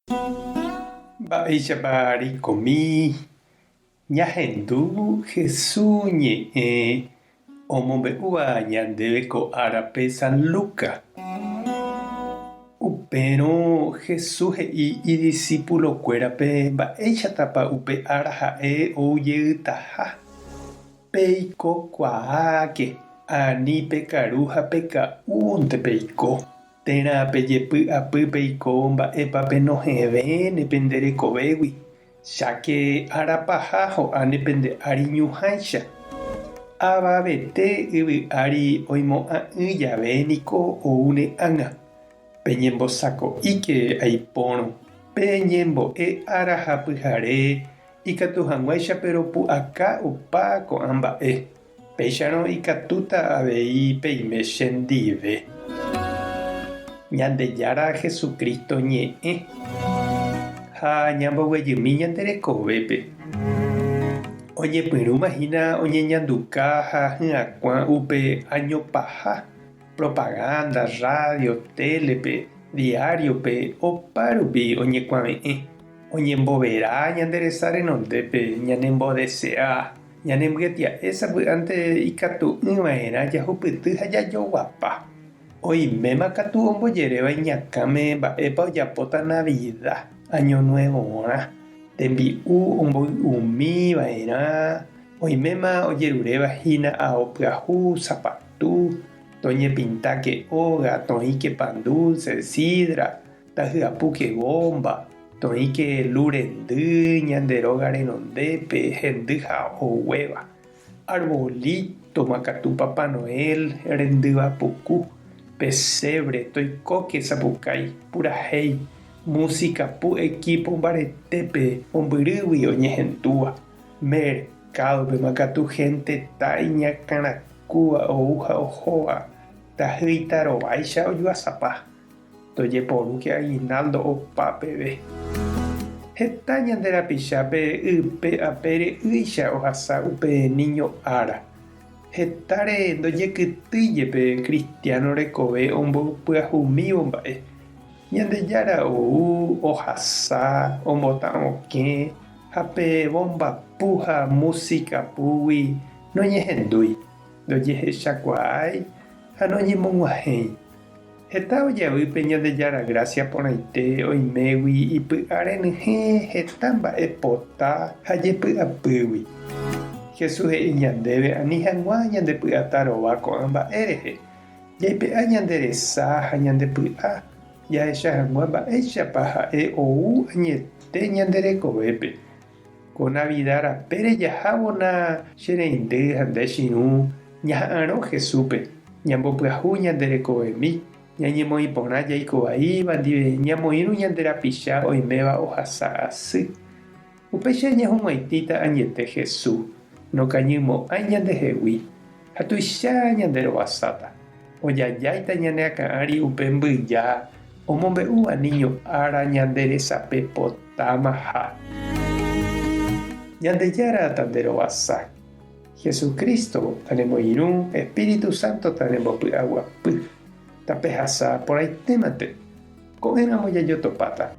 Mba'éichapa reikomi ñahendu Hesu ñe'ẽ omombe'úva ñandéve ko árape San Lucas? Upérõ Hesu he'i idisípulokuérape mba'éichatapa upe ára ha'e ou jeytaha. Peikokuaáke, ani pekaru ha peka'únte peiko. Térã pejepy'apy peiko mba'épa penohẽvéne pende rekovégui, cháke ára paha ho'áne pende ári ñuhãicha. Avavete yvy ári oimo'ã'ỹ jave niko oúne ág̃a. Peñembosako'íke aipórõ, peñembo'e ára ha pyhare ikatu hag̃uáicha peropu'aka opa ko'ã mba'e. Péicharõ ikatúta avei peime chendive. Ñandejára Jesucristo ñe'ẽ ha ñamboguejymi ñande rekovépe. Oñepyrũma hína oñeñanduka ha hyakuã upe áño paha, propaganda, radio, télepe, diáriope, opárupi oñekuave'ẽ, oñembovera ñande resa renondépe, ñanembodesea. Ñanembyetia'e sapy'ánte ikatu'ỹva'erã jahupyty ha jajoguapa. Oiméma katu ombojeréva iñakãme mba'épa ojapóta Navida, Año Nuevorã, tembi'u omboy'umiva'erã, oiméma ojeruréva hína ao pyahu, sapatu, toñepintáke óga, toĩke pan dulce, sidra, Tahyapúke bomba, toĩke lu rendy ñande róga renondépe hendy ha oguéva. Arbolito makatu Papá Noel rendýva puku, pesebre, toikóke sapukái, purahéi, música pu equipo mbaretépe mombyrýgui oñehendúva. Mercado-pe makatu genteta iñakãrakúva ou ha ohóva, tahýi tarováicha ojuasapa. Tojeporúke aguinaldo opa peve. Heta ñande rapichápe ype apére ýicha ohasa upe niño ára. Hetáre ndojekytýi jepe cristiano rekove omboypyahumívo mba'e. Ñandejára ou, ohasa, ombota okẽ ha pe bomba pu ha música púgui noñehendúi, ndojehechakuaái ha noñemog̃uahẽi. Heta ojavy pe Ñandejára grásia porãite oimégui ipy'a renyhẽ heta mba'e pota ha jepy'apýgui. Jesús he'i ñandéve ani hag̃ua ñandepy'atarova ko'ã mba'e rehe, jaipe'a ñande resa ha ñande py'a jahecha hag̃ua mba'éichapa ha'e ou añete ñande rekovépe. Ko Navida rapére jahávona che reindy ha nde chirũ ñaha'arõ Jesúspe, ñambopyahu ñande rekovemi, ñañemoĩ porã jaiko vaíva ndive, ñamoĩrũ ñande rapicha oiméva ohasa asy. Upéicha ñahug̃uaitĩta añete Jesús, nokañymo'ãi ñandehegui, ha tuicha ñande rovasáta. Ojajáita ñane akã ári upe mbyja omombe'úva niño ára ñande resape potámaha. Ñandejára tanderovasa. Jesucristo tanemoirũ, Espíritu Santo tanembopy'aguapy. Tapehasa porãitémante. Ko'ẽramo jajotopáta.